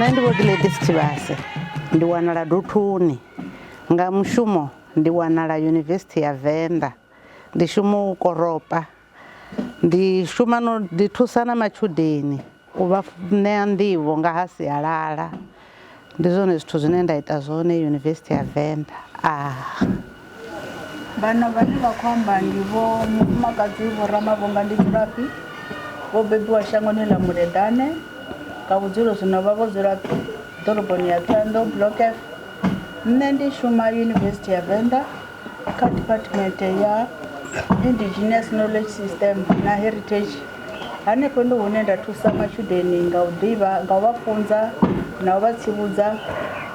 Nṋe ndi Vho Gladys Tshivhase, ndi wanala Duthuni. Nga mushumo ndi wanala Yunivesithi ya Venḓa, ndi shuma u koropa. Ndi shuma no ndi thusa na matshudeni u vha ṋea nḓivho nga ha sialala. Ndi zwone zwithu zwine nda ita zwone Yunivesithi ya Venḓa. Ah. Vhana vhane vha khou amba ndi vho mufumakadzi Vho Ramavhunga ndi dzulafhi vho bebiwa shangoni ḽa Muledane nga vhudzulo zwino vha vho dzula ḓoroboni ya Thohoyandou Block F. Nṋe ndi shuma Yunivesithi ya Venḓa kha department ya Indigenous Knowledge System na Heritage. Hanefho ndi hune nda thusa matshudeni nga u ḓivha nga u vha funza na u vha tsivhudza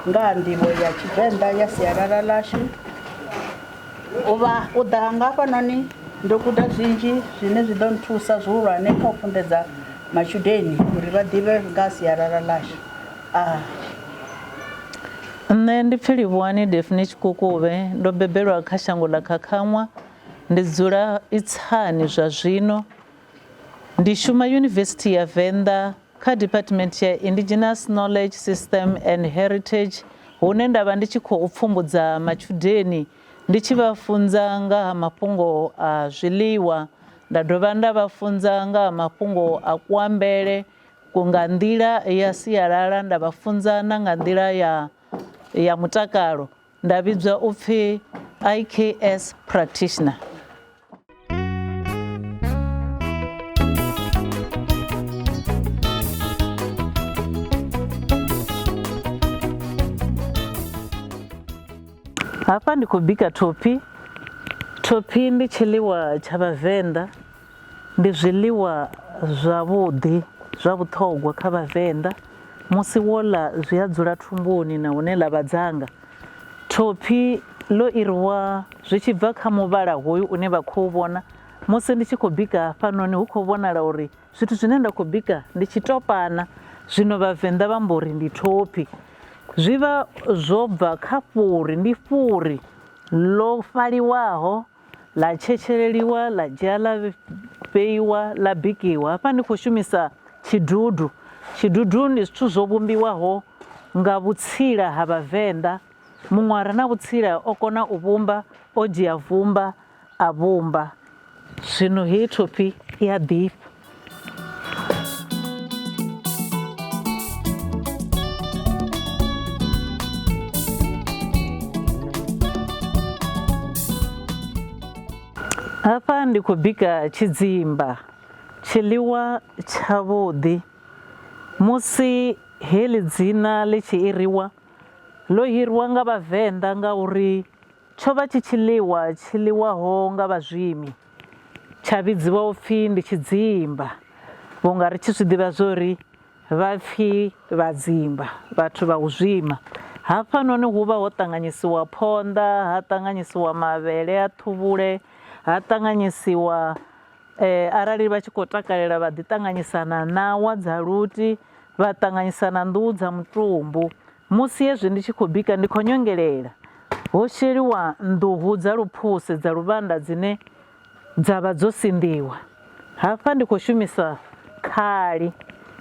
nga ha nḓivho ya Tshivenḓa ya sialala ḽashu. U vha u ḓa hanga hafhanoni ndo guda zwinzhi zwine zwi ḓo nthusa zwihulwane kha u funḓedza matshudeni uri vha ḓivhe nga ha sialala ḽashu. A. Nṋe ndi pfi Livhuwani Daphne Tshikukuvhe, ndo bebelwa kha shango ḽa Khakhanwa, ndi dzula Itsani zwa zwino. Ndi shuma Yunivesithi ya Venḓa kha Department ya Indigenous Knowledge System and Heritage hune nda vha ndi tshi khou pfumbudza matshudeni ndi tshi vha funza nga ha mafhungo a zwiḽiwa, nda dovha nda vha funza nga ha mafhungo a kuambele nga nḓila ya sialala nda vha funza na nga nḓila ya ya mutakalo. Nda vhidzwa u pfi IKS practitioner. Hafha ndi khou bika thophi. Thophi ndi tshiḽiwa tsha Vhavenḓa, ndi zwiḽiwa zwavhuḓi zwa vhuṱhogwa kha Vhavenḓa. Musi wo ḽa zwi a dzula thumbuni na hune ḽa vha dzanga. Thophi ḽo irwa zwi tshi bva kha muvhala hoyu une vha khou vhona. Musi ndi tshi khou bika hafhanoni hu khou vhonala uri zwithu zwine nda khou bika ndi tshitopana, zwino Vhavenḓa vha mbo ri ndi thophi. Zwi vha zwo bva kha fhuri, ndi fhuri ḽo fhaliwaho ḽa tshetsheleliwa ḽa dzhia ḽa vheiwa ḽa bikiwa. Hafha ndi khou shumisa tshidudu, tshidudu ndi zwithu zwo vhumbiwaho nga vhutsila ha vhavenḓa, muṅwe a re na vhutsila o kona u vhumba o dzhia vumba a vhumba, zwino heyi thophi i a ḓifha. Hafha ndi khou bika tshidzimba, tshiḽiwa tshavhuḓi. Musi heḽi dzina ḽi tshi iriwa, ḽo hiriwa nga Vhavenḓa ngauri tsho vha tshi tshiḽiwa tshi ḽiwaho nga vhazwimi. Tsha vhidziwa u pfi ndi tshidzimba, vhunga ri tshi zwi ḓivha zwo ri vha pfi vhadzimba, vhathu vha u zwima. Hafhanoni hu vha ho ṱanganyisiwa phonḓa, ha ṱanganyisiwa mavhele a ṱhuvhule, ha ṱanganyisiwa arali vha tshi khou takalela vha ḓi ṱanganyisa na ṋawa dza luti, vha ṱanganyisa na nḓuhu dza mutumbu. Musi hezwi ndi tshi khou bika ndi khou nyongelela, ho sheliwa nḓuhu dza luphuse dza luvhanda dzine dza vha dzo sinḓiwa. Hafha ndi khou shumisa khali,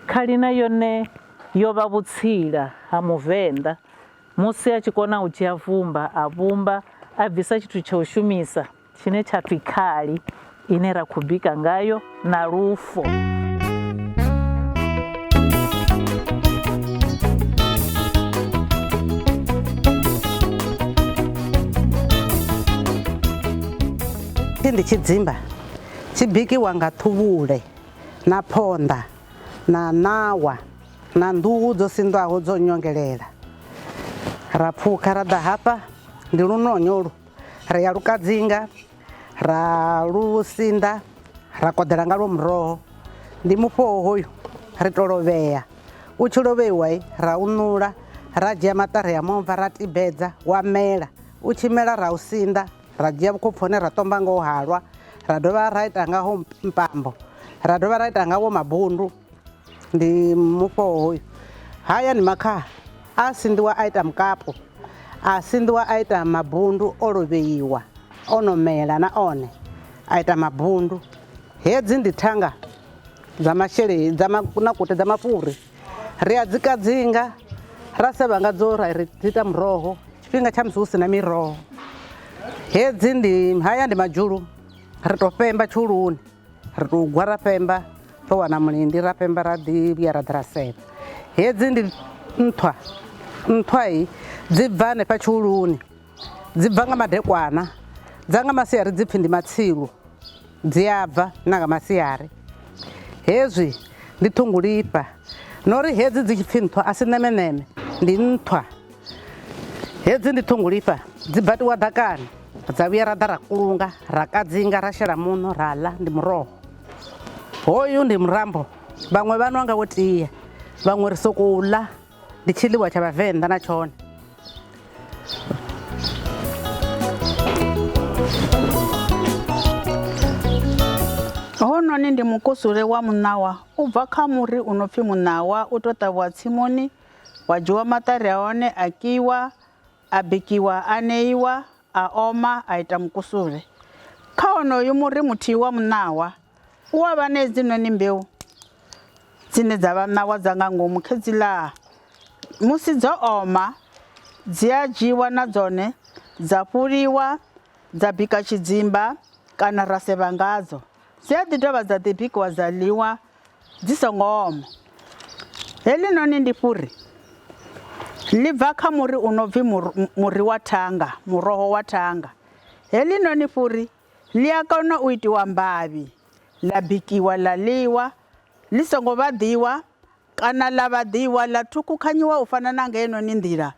khali na yone yo vha vhutsila ha Muvenḓa musi a tshi kona u dzhia vumba a vhumba a bvisa tshithu tsha u shumisa. Tshine tsha pfi khali ine ra khou bika ngayo na lufo. Ndi tshidzimba tshi bikiwa nga ṱhuvhule na phonḓa na ṋawa na nḓuhu dzo sinḓwaho dzo nyongelela ra phukha ra ḓa hafha ndi lunonyo ulu Ri ya lu kadzinga ra lu sinḓa ra koḓela nga lwo muroho ndi mufhoho hoyu ri to lovhea u tshi lovheiwa ra u ṋula ra dzhia maṱari a muomva ra tibedza wa mela u tshi mela ra u sinḓa ra dzhia vhukhopfu hone ra ṱomba ngaho halwa ra dovha ra ita ngaho mpambo ra dovha ra ita ngawo mabundu. Ndi mufhoho hoyu haya ndi makhaha a sinḓiwa a ita mukapu a sinḓiwa a ita mabundu o lovheiwa o no mela na one a ita mabundu. Hedzi ndi thanga dza masheleni dza makute dza mafhuri Ri a dzi kadzinga ra sevha ngadzo ra ri dzi ita muroho tshifhinga tsha musi hu si na miroho. Hedzi ndi haya ndi madzhulu ri tou fhemba tshiuluni ri tou gwa ra fhemba ro wana mulindi ra fhemba ra ḓi vhuya ra ḓa ra sevha. Hedzi ndi nthwa, nthwa dzi bva hanefha tshiuluni dzi bva nga madekwana dza nga masiari dzi pfhi ndi matsilu dzi a bva na nga masiari. Hezwi ndi ṱhungulifha na uri hedzi dzi tshi pfhi nthwa a si ṋemeṋeme ndi nthwa. Hedzi ndi ṱhungulifha dzi batiwa ḓakani dza vhuya ra ḓa ra kulunga ra kadzinga ra shela muṋo ra ḽa ndi muroho. Hoyu ndi murambo vhaṅwe vha nwa ngawo tie vhaṅwe ri sokou ḽa ndi tshiḽiwa tsha vhavenḓa na tshone. Hounoni ndi mukusule wa muṋawa u bva kha muri u no pfi muṋawa u tou ṱavhiwa tsimuni wa dzhiwa maṱari a hone a kiwa a bikiwa a aneiwa a oma a ita mukusule. Kha wonoyu muri muthihi wa muṋawa u a vha na hedzinoni mbeu dzine dza vha ṋawa dza nga ngomu khedziḽaa musi dzo oma dzi a dzhiiwa na dzone dza fhuliwa dza bika tshidzimba kana ra sevha ngadzo dzi a ḓi dovha dza ḓi bikiwa dza ḽiwa dzi songo oma. Heḽinoni ndi fhuri ḽi bva kha muri u no pfhi muri wa thanga muroho wa thanga heḽinoni fhuri ḽi a kona u itiwa mbavhi ḽa bikiwa ḽa ḽiwa ḽi songo vhaḓiwa kana ḽa vhaḓiwa ḽa ṱhukhukanyiwa u fana na nga heinoni nḓila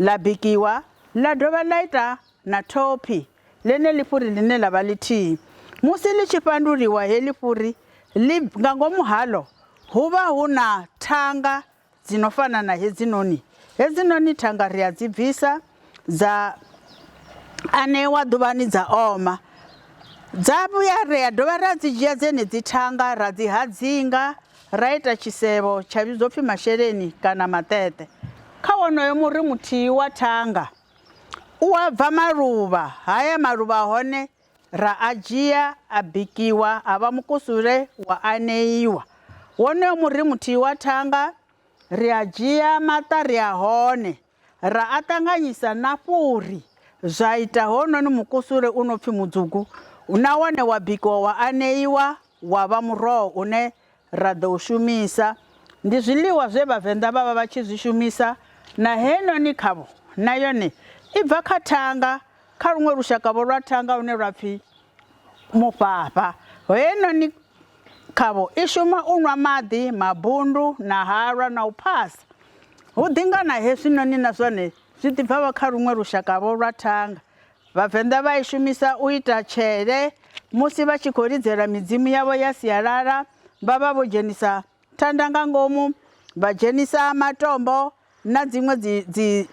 ḽa bikiwa ḽa dovha ḽa ita na thophi ḽeneḽi fhuri ḽine ḽa vha ḽithihi. Musi ḽi tshi fhanduliwa heḽi fhuri ḽi nga ngomu haḽo hu vha hu na thanga dzi no fana na hedzinoni. Hedzinoni thanga ri a dzi bvisa dza aneiwa ḓuvhani dza oma dza vhuya ri a dovha ra dzi dzhia dzenedzi thanga ra dzi hadzinga ra ita tshisevho tsha vhidzwa upfhi masheleni kana maṱeṱe. Kha wonoyo muri muthihi wa thanga u a bva maluvha, haya maluvha a hone ra a dzhia a bikiwa a vha mukusule wa aneiwa. Wonoyo muri muthihi wa thanga ri a dzhia maṱari a hone ra a ṱanganyisa na fhuri zwa ita hounoni mukusule u no pfhi mudzugu na wone wa bikiwa wa aneiwa wa vha muroho une ra ḓo u shumisa. Ndi zwiḽiwa zwe Vhavenḓa vha vha vha tshi zwi shumisa na heinoni khavho na yone i bva kha thanga kha luṅwe lushaka-vho lwa thanga lune lwa pfi mufhafha. Heinoni khavho i shuma u nwa maḓi, mabundu na halwa na u phasa. Hu ḓi nga na hezwinoni na zwone zwi ḓi bva-vho kha luṅwe lushaka-vho lwa thanga. Vhavenḓa vha i shumisa u ita tshele musi vha tshi khou lidzela midzimu yavho ya sialala vha vha vho dzhenisa thanda nga ngomu, vha dzhenisa matombo na dziṅwe dzi dzi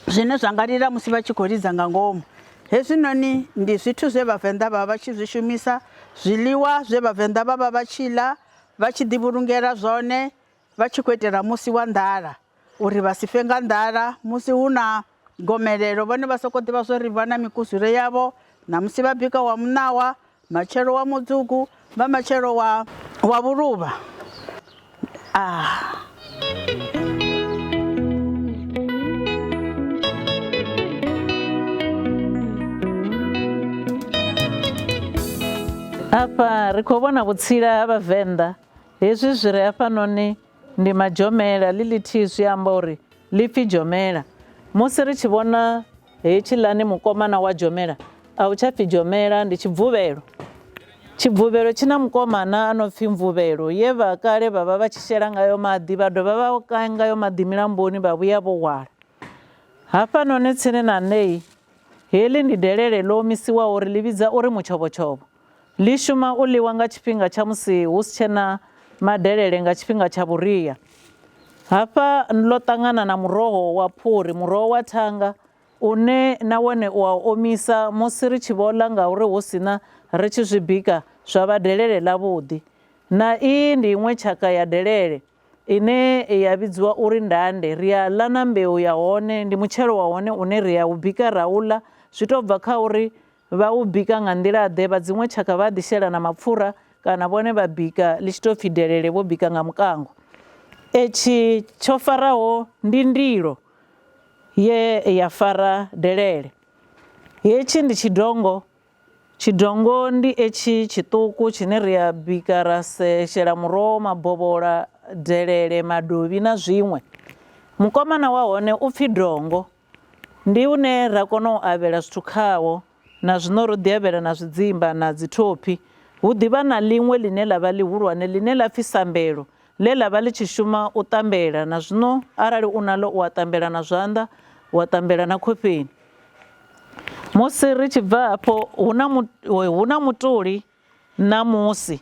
zwine zwa nga lila musi vha tshi khou lidza nga ngomu. Hezwinoni ndi zwithu zwe Vhavenḓa vha vha vha tshi zwi shumisa, zwiḽiwa zwe Vhavenḓa vha vha vha tshi ḽa vha tshi ḓi vhulungela zwone vha tshi khou itela musi wa nḓala uri vha si fe nga nḓala musi hu na gomelelo vhone vha soko ḓivha zwo ri vha na mikuzule yavho ṋamusi vha bika wa muṋawa matshelo wa mudzugu vha matshelo wa wa vhuluvha ah. Afha ri khou vhona vhutsila ha Vhavenḓa Hezwi zwi re hafhanoni ndi madzhomela, ḽi ḽithihi zwi amba uri ḽi pfi dzhomela. Musi ri tshi vhona hetshiḽani mukomana wa dzhomela, a hu tsha pfi dzhomela, ndi tshibvuvhelo. Tshibvuvhelo tshi na mukomana a no pfi mvuvhelo ye vha kale vha vha vha tshi shela ngayo maḓi vha dovha vha ka ngayo maḓi milamboni vha vhuya vho hwala. Hafhanoni tsini na nṋe, heḽi ndi delele ḽo omisiwaho ri ḽi vhidza uri mutshovhotshovho. Ḽi shuma u ḽiwa nga tshifhinga tsha musi hu si tshe na madelele nga tshifhinga tsha vhuria. Hafha ḽo ṱangana na muroho wa phuri, muroho wa thanga une na wone u a u omisa musi ri tshi vho ḽa ngauri hu si na ri tshi zwi bika zwa vha delele ḽavhuḓi. Na iyi ndi iṅwe tshaka ya delele ine ya vhidziwa uri ndande. Ri a ḽa na mbeu ya hone, ndi mutshelo wa hone une ri a u bika ra u ḽa, zwi tou bva kha uri Vha u bika nga nḓila-ḓe? Vha dziṅwe tshaka vha a ḓi shela na mapfura kana vhone vha bika ḽi tshi tou pfi delele vho bika nga mukango. Etshi tsho faraho ndi ndilo ye ya fara delele. Hetshi ndi tshidongo, tshidongo ndi etshi tshiṱuku tshine ri a bika ra shela muroho, mabovhola, delele, madovhi na zwiṅwe. Mukomana wa hone u pfhi dongo, ndi une ra kona u avhela zwithu khawo na zwino ro ḓi avhela na zwidzimba na dzi thophi. Hu ḓivha na ḽiṅwe ḽine ḽa vha ḽihulwane ḽine ḽa pfhi sambelo ḽe ḽa vha ḽi tshi shuma u ṱambela na zwino arali u naḽo u a ṱambela na zwanḓa wa ṱambela na khofheni. Musi ri tshi bva hafho hu na hu na mutoli na musi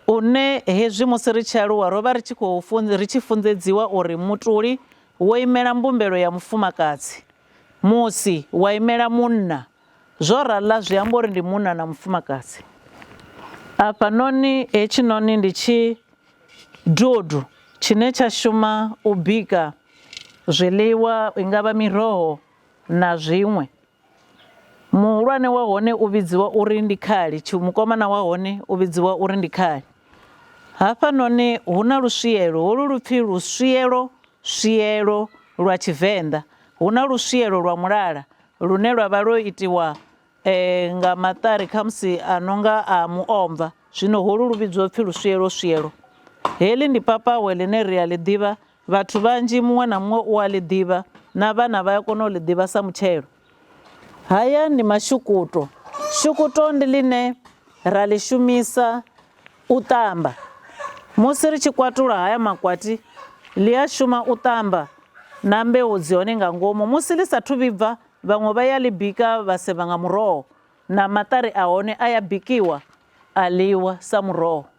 une hezwi musi ri tshi aluwa ro vha ri tshi khou ri tshi funḓedziwa uri mutuli wo imela mbumbelo ya mufumakadzi, musi wa imela munna. Zwo raḽa zwi amba uri ndi munna na mufumakadzi. Afhanoni hetshinoni ndi tshidudu tshine tsha shuma u bika zwiḽiwa i nga vha miroho na zwiṅwe. Muhulwane wa hone u vhidziwa uri ndi khali, mukomana wa hone u vhidziwa uri ndi khali. Hafhanoni hu na luswielo, holu lu pfi luswielo swielo lwa Tshivenḓa. Hu na luswielo lwa mulala lune lwa vha lwo itiwa nga maṱari khamusi a no nga a muomva, zwino holu lu vhidzwa upfhi luswielo swielo. Heḽi ndi papawe ḽine ri a ḽi ḓivha, vhathu vhanzhi muṅwe na muṅwe u a ḽi ḓivha na vhana vha a kona u ḽi ḓivha sa mutshelo. Haya ndi mashukuto, shukuto ndi ḽine ra ḽi shumisa u ṱamba musi ri tshi kwatula haya makwati ḽi a shuma u ṱamba na mbeu dzi hone nga ngomu musi ḽi sathu vhibva vhaṅwe vha ya ḽi bika vha sevha nga muroho na maṱari a hone a ya bikiwa a ḽiwa sa muroho.